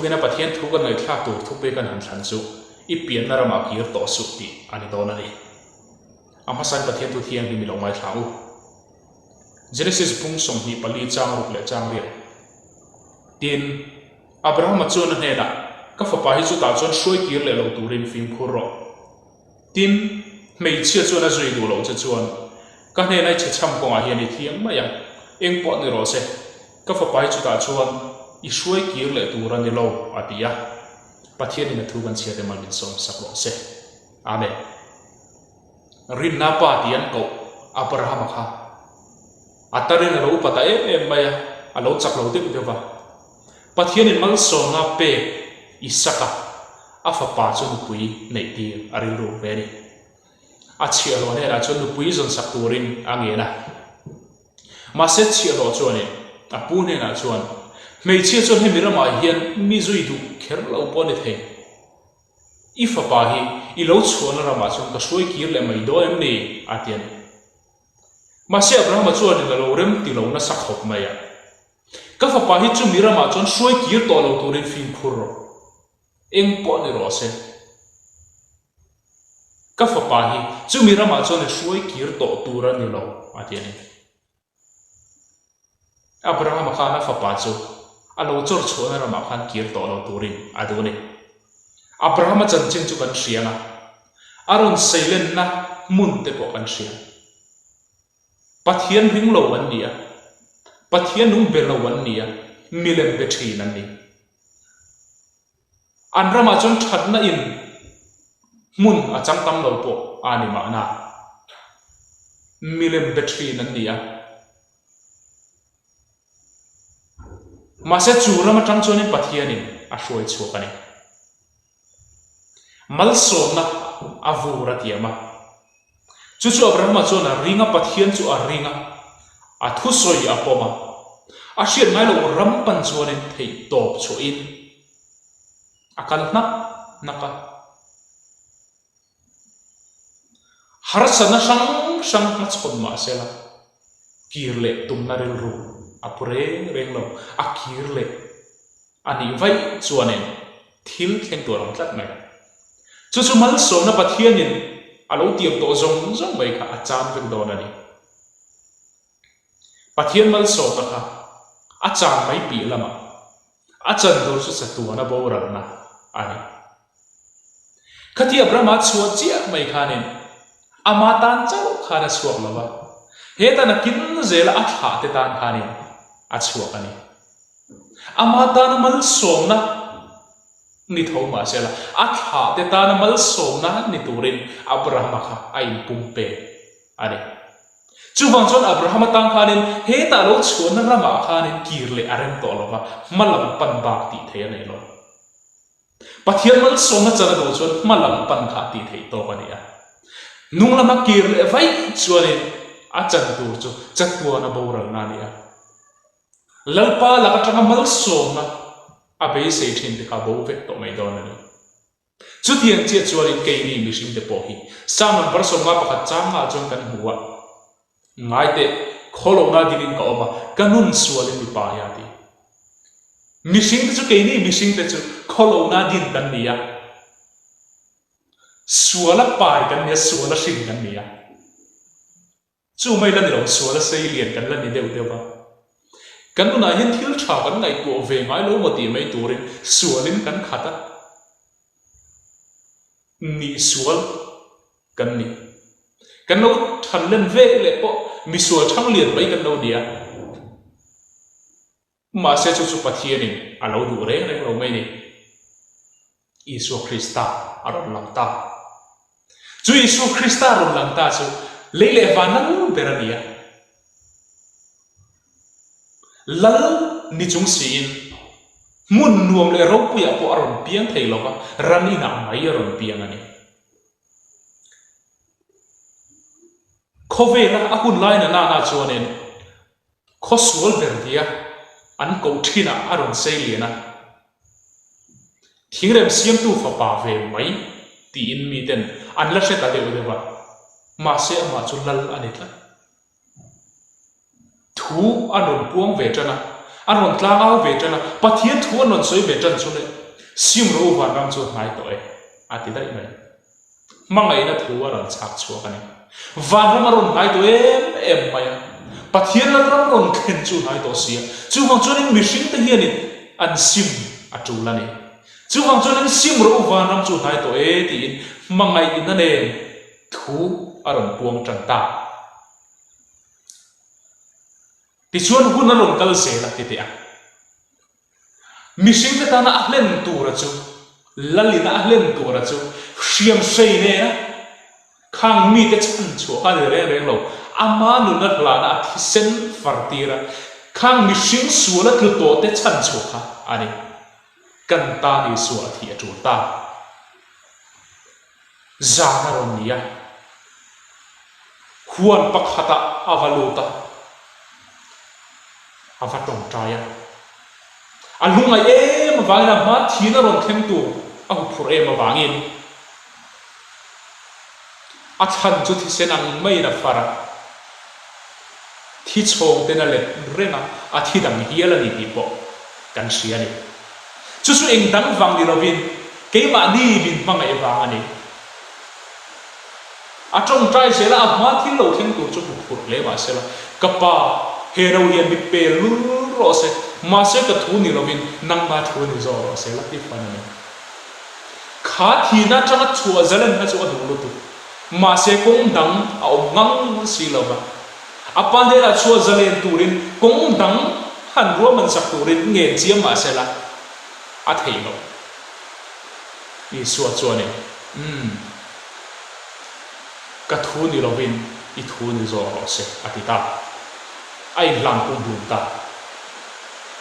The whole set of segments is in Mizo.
Vawina Pathian thu kan ngaihthlak tur thupui kan han thlan chu I pianna ramah kir tawh suh tih a ni dawn a ni. A hmasain Pathian thu thianghlim i lo ngaithla u. Genesis bung 24 chang ruk leh chang riat. Tin, Abrahama chuan a hnenah, Ka fapa hi chutah chuan hruai kir leh lo turin fimkhur rawh. Tin, hmeichhia chuan a zui duh loh che chuan, Ka hnena i chhechham kawngah hian i thiang mai a, eng pawh ni rawh se, ka fapa hi chutah chuan i hruai kir leh tur a ni lo, a ti a. Pathianin a thu kan chhiat em a min sawm sak rawh se. Amen. Rinna pa tih an koh Abrahama kha a tarin a lo upa ta em em mai a, a lo chak lo deuh deuh va. Pathianin malsawmna pek Isaka a fapa chu nupui neih tir a rilru ve a ni. A chhiahhlawh hnenah chuan nupui zawnsak turin a ngen a. Mahse chhiahhlawh chuanin a pu hnenah chuan, Hmeichhia chuan hemi ramah hian mi zui duh kher lo pawh a ni thei. I fapa hi i lo chhuahna ramah chuan ka hruai kir leh mai dawn em ni? a ti a ni. Mahse Abrahama chuanin a lo rem ti lo nasa khawp mai a. Ka fapa hi chumi ramah chuan hruai kir tawh lo turin fimkhur rawh. Eng pawh ni rawh se. Ka fapa hi chumi ramah chuan i hruai kir tawh tur a ni lo, a ti a ni. Abrahama khan a fapa chu a lo chawr chhuahna ramah khan kir tawh lo turin a duh a ni. Abrahama chanchin chu kan hria ang a, a rawn seilenna hmun te pawh kan hria. Pathian ring lo an ni a, Pathian nung be lo an ni a, milem be thin an ni. An ramah chuan thatna in hmun a chang tam lo pawh a ni mahna. Milem be thin an ni a. Mahse chu ram atang chuanin Pathianin a hruai chhuak a ni. Malsawmna a vur a tiam a. Chu chu Abrahama chuan a ring a, Pathian chu a ring a, a thusawi a pawm a. A hriat ngai loh ram pan chuanin theih tawp chhuahin a kal hnak hnak a. Harsatna hrang hrang hmachhawn mah sela, kir leh tumna rilru a pu reng reng lo, a kir leh a nih vaih chuanin thil thleng tur ang tlat mai. Chu chu malsawmna Pathianin a lo tiam tawh zawng zawng mai kha a cham vek dawn a ni. Pathian malsawmna kha a cham mai piah lamah a chan tur chu chatuana boralna a ni. Khatia Brahma chhuah chiah mai khanin ama tan chauh khan a chhuak lo va, hetan a kin zela a thlah te tan khanin a chhuak a ni. Ama tana malsawmna ni tho mahsela a thlah te tana malsawmna ni turin Abrahama kha a inpumpe a ni. Chuvang chuan Abrahama tan khanin hetah lo chhuahna ramah khanin kir leh a rem tawh lo va, hma lam pan bak tih theih a nei lo. Pathian malsawmna chan a duh chuan hma lam pan kha a tih theih tawk a ni a. Hnung lama kir leh vaih chuanin a chan tur chu chatuana boralna a ni a. Lalpa lak atanga malsawmna a beisei thin te kha a bo vek tawh mai dawn a ni. Chutiang chiah chuanin keini mihringte pawh hi Psalm number 51 changah chuan kan hmu a. Ngai teh, khawlohna dingin ka awm a, ka nun sualin mi pa hi a ti. Mihringte chu keini mihringte chu khawlohna din kan ni a, suala pai kan ni a, suala hrin kan ni a. Chu mai la ni lo, suala sei lian kan la ni deuh deuh a. Kan nunah hian thil tha kan ngaihtuah ve ngai lo maw tih mai turin sualin kan khat a. Nih sual kan ni. Kan lo than len ve leh pawh misual thang lian mai kan lo ni a. Mahse chu chu Pathianin a lo duh reng reng lo mai ni. Isua Krista a rawn lang ta. Chu Isua Krista rawn lang ta chu lei leh van lal ber a ni a. Lal ni chung siin hmun nuam leh ropuiah pawh a rawn piang thei lo va, ran inah mai a rawn piang a ni. Khawvela a hun lai na nana chuanin khawsual ber tia an koh thinah a rawn sei lian a. Thingrem siamtu fapa ve mai tiin miten an la hre ta deuh deuh a, mahse amah chu lal a ni tlat. Thu a rawn puang ve tan a. An rawn tlangau ve tan a, Pathian thu an rawn sawi ve tan chu le, Sim rawh u vanram chu a hnai tawh e, a ti daih mai. Hmangaihna thu a rawn chhak chhuak a ni. Vanram a rawn hnai tawh em em mai a, Pathian lalram rawn thlen chu hnai tawh si a, chuvang chuanin mihringte hianin an sim a tul a ni. Chuvang chuanin sim rawh u vanram chu hnai tawh e tiin hmangaihna nen thu a rawn puang tan ta. Tichuan hun a rawn kal zel a ti teh a. Mihringte tana a hlen tura chu, Lalina a hlen tura chu hriam hrei nena khang mite chhan chhuah kha a ni reng reng lo. Ama nuna hlana a thisen far tir a, khang mihring suala tlu tawhte chhan chhuah kha a ni. Kan tan Isua a thih a tul ta. Zan a rawn ni a, huan pakhatah a va lut a, a va tawngtai a. A lungngaih em avangin a hma thin a rawn thleng tur a huphurh em avangin a thlan chu thisen ang maiin a far a, thi chhawng ten a let reng a, a thi dang hial a ni tih pawh kan hria a ni. Chu chu eng dang vang ni lovin keimahni min hmangaih vang a ni. A tawngtai zel a, a hma thil lo thleng tur chu hmu phurh hle mahsela, Ka pa, he ro hian mi pel lul rawh se, mahse ka thu ni lovin nangma thu ni zawk rawh se la ti fan a ni. Kha thihna atanga chhuah zalenna chu a duh lutuk, mahse kawng dang a awm ngang si lova. A pa hnenah chhuah zalen turin kawng dang han ruahman sak turin ngen chiam mah sela a theih loh. Isua chuanin, Umm, ka thu ni lovin i thu ni zawk rawh se, a ti ta. A inhlan pumhlum ta.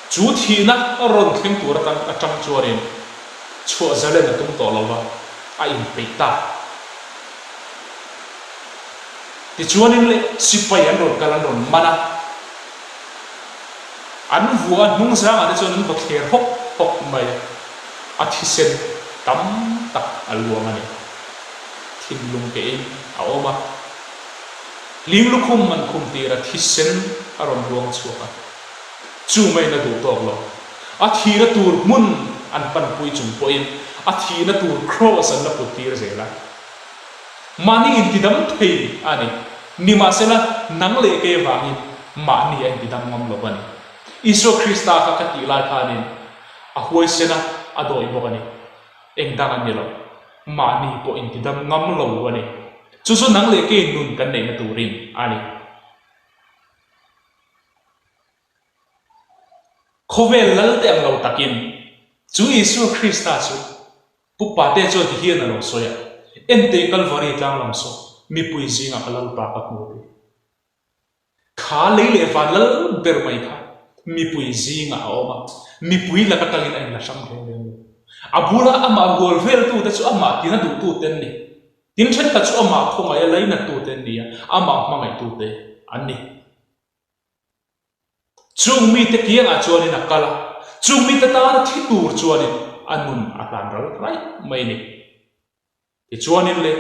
Chu thihna rawn thleng tur atang atang chuanin chhuah zalen a tum tawh lo va, a inpeih ta. Tichuanin le sipai an rawn kal an rawn man a, an vua a hnung zangah te chuan an va thler hawk hawk mai a, a thisen tam tak a luang a ni. Thinlung kehin a awm a, hling lukhum an khum tir a, thisen a rawn luang chhuak a, chu maiin a duh tawk lo. A thihna tur hmun an panpui chung pawhin a thihna tur kraws an la put tir zel a. Mahni intidam thei a ni. Nimahsela, nang leh kei avangin mahni a intidam ngam lo a ni. Isua Krista kha ka tih lai khanin a huaisen a, a dawih bawk a ni. Eng dang an ni lo. Mahni pawh intidam ngam lo a ni. Chu chu nang leh kei nun kan neihna turin a ni. Khawvel lal te ang lo takin chu Isua Krista chu Pu Pate chuan ti hian a lo sawi a, Enteh Kalvari tlang lam saw, mipui zingah ka Lalpa ka hmu ti. Kha lei leh van lal ber mai kha mipui zingah a awm a, mipui lak atangin a inla hrang reng reng lo. A bula amah rual veltute chu amah tina duhtute an ni. Tin thenkhat chu amah khawngaih a lainattute an ni a, amah hmangaihtute an ni. Chung mite kiangah chuanin a kal a, chung mite tana thi tur chuanin a nun a hlan ral raih mai a ni. Tichuanin le,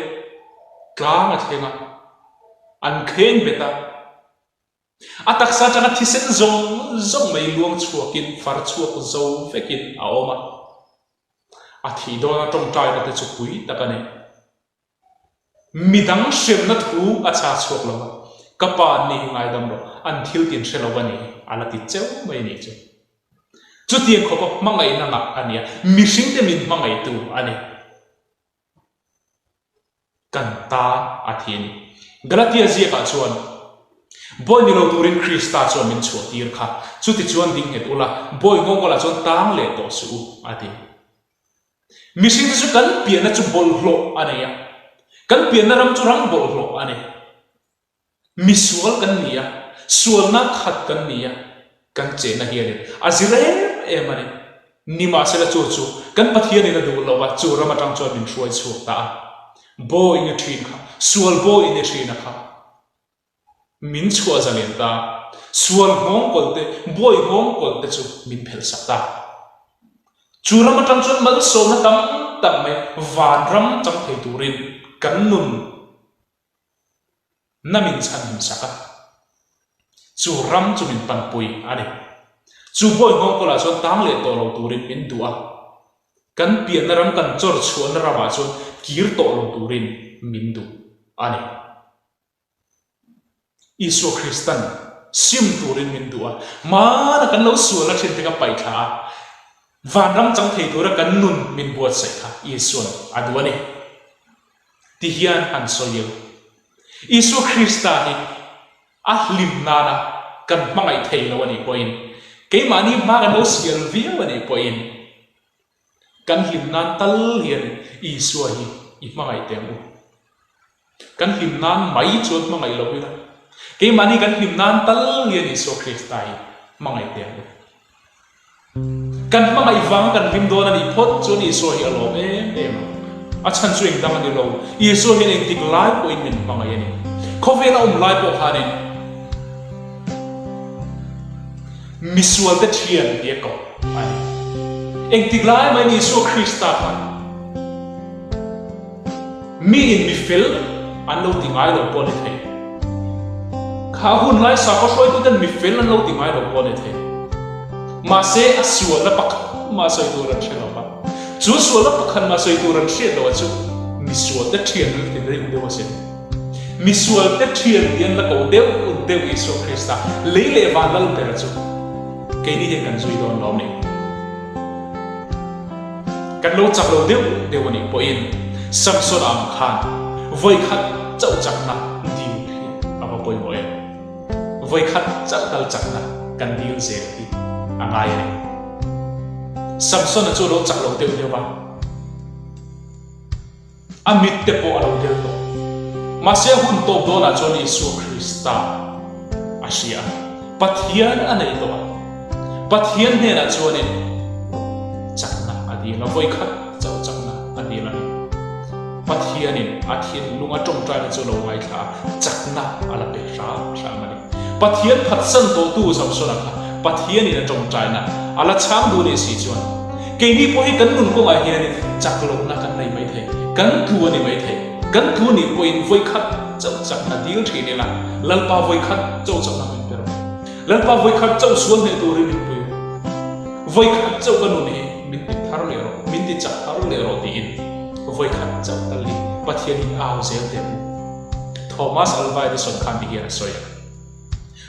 tlang a thleng a, an kheng bet a, a taksa atanga thisen zawng zawng mai luang chhuakin far chhuak zo vekin a awm a, a thih dawna tawngtaina te chu pui tak a ni. Midang hremna thu a chha chhuak lo a, ka pa an ni hi ngaidam rawh, an thil tin hre lo a ni hi, a la ti cheu mai a nih chu. Chutiang khawpa hmangaihna ngah a nia, mihringte min hmangaihtu a ni. Kan tan a thi a ni. Galatia ziakah chuan, Bawi ni lo turin Krista chuan min chhuahtir kha, chutichuan ding nghet ula, bawi nghawngawlah chuan tang leh tawh suh u, a ti. Mihringte chu kan pianna chu bawlhhlawh a nei a, kan pianna ram chu ram bawlhhlawh a ni. Misual kan ni a, sualna khat kan ni a, kan chenna hianin a zir em em a ni. Nimahsela chu chu kan Pathianin a duh lo a, chu ram atang chuan min hruai chhuak ta a. Bawi ni thin kha, sual bawi ni thin a kha. Min chhuah zalen ta. Sual nghawngkawl te, buai nghawngkawl te chu min phelh sak ta. Chu ram atang chuan malsawmna tam tak mai vanram chang thei turin kan nun na min chhan him sak a. Chu ram chu min panpui a ni. Chu bawi nghawngkawlah chuan tang leh tawh lo turin min duh a, kan pianna ram kan chawr chhuahna ramah chuan kir tawh lo turin min duh a ni. Isua Kristan sim turin min duh a, hmana kan lo sualna thin te kha paihthla a, vanram chang thei tura kan nun min buatsaih kha Isua'n a duh a ni. Ti hian han sawi ila, Isua Krista hi a hlim nana kan hmangaih thei lo a nih pawhin, keimahni hma kan lo sial viau a nih pawhin, Kan hlim nan tal hian Isua hi i hmangaih teh ang u. Kan hlim nan mai chuan hmangaih lo ila, keimahni kan hlim nan tal hian Isua Krista hi hmangaih teh ang u. Kan hmangaih vanga kan hlim dawn a nih phawt chuan Isua hi a lawm em em ang. A chhan chu engdang a ni lo, Isua hian engtik lai pawhin min hmangaih a ni. Khawvela awm lai pawh khanin Misualte thian tia koh a ni. Engtik lai mai Isua Krista khan miin mi fel an lo ti ngai lo pawh a ni thei. Kha hun lai sakhaw hruaituten mi fel an lo ti ngai lo pawh a ni thei. Mahse a sualna pakhat mah sawi tur an hre lo va. Chu sualna pakhat mah sawi tur an hriat loh ah chu misualte thian an la ti deuh deuh asin. Misualte thian tih an la koh deuh deuh Isua Krista lei leh van lal ber chu keini hian kan zui dawn lawm ni. Kan lo chak lo deuh deuh a nih pawhin Samson ang khan vawikhat chauh chakna dil hi a va pawimawh em. Vawikhat chauh tal chakna kan dil zel hi a ngai a ni. Samson-a chu a lo chak lo deuh deuh a. A mit te pawh a lo del tawh. Mahse a hun tawp dawnah chuan Isua Krista a hria a, Pathian a nei tawh a. Pathian hnenah chuanin chakna a dil a, vawikhat chauh chakna a dil a ni. Pathianin a thinlunga tawngtaina chu a lo ngaithla a, chakna a la pe hram hram a ni. Pathian phatsan tawhtu Samsona kha Pathianin a tawngtaina a la chhang duh nih si chuan, Keini pawh hi kan nun kawngah hianin chak lohna kan nei mai thei, kan tlu a ni mai thei. Kan tlu nih pawhin vawikhat chauh chakna dil thin ila, Lalpa vawikhat chauh chakna min pe rawh. Lalpa vawikhat chauh sual hneh turin min pui rawh. Vawikhat chauh ka nun hi min ti thar leh rawh, min ti chak thar leh rawh tiin vawikhat chauh tal hi Pathian hi au zel teh u. Thomas Alva Edison khan ti hian a sawi a.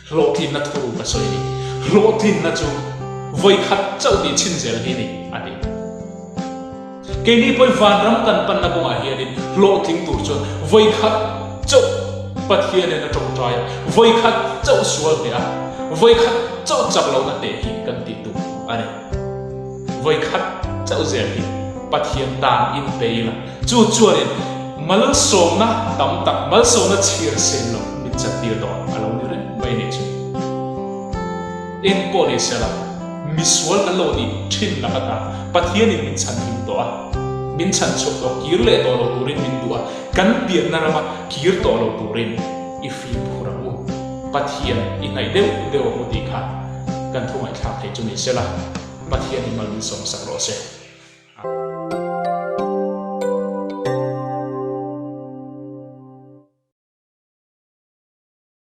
Hlawhtlinna thu ka sawi a ni. Hlawhtlinna chu vawikhat chauh tih chhin zel hi a ni, a ti. Keini pawhin vanram kan panna kawngah hianin hlawhtling tur chuan vawikhat chauh Pathianin a tawngtai a, vawikhat chauh sual hneh a, vawikhat chauh chak lohna hneh hi kan tih tur a ni. Vawikhat chauh zel hi Pathian tan inpe ila, Chu chuanin malsawmna tam tak, malsawmna chhir sen lo min chattir dawn a lo ni reng mai nih chu. Eng pawh ni sela, misual kan lo nih thin lak ata Pathianin min chhanhim tawh a, min chhanchhuak tawh, kir leh tawh lo turin min duh a, kan pianna rama kir tawh lo turin i fimkhur ang u, Pathian i hnaih deuh deuh ang u tih kha kan thu ngaihthlak theih chu ni sela, Pathianin mal min sawmsak rawh se.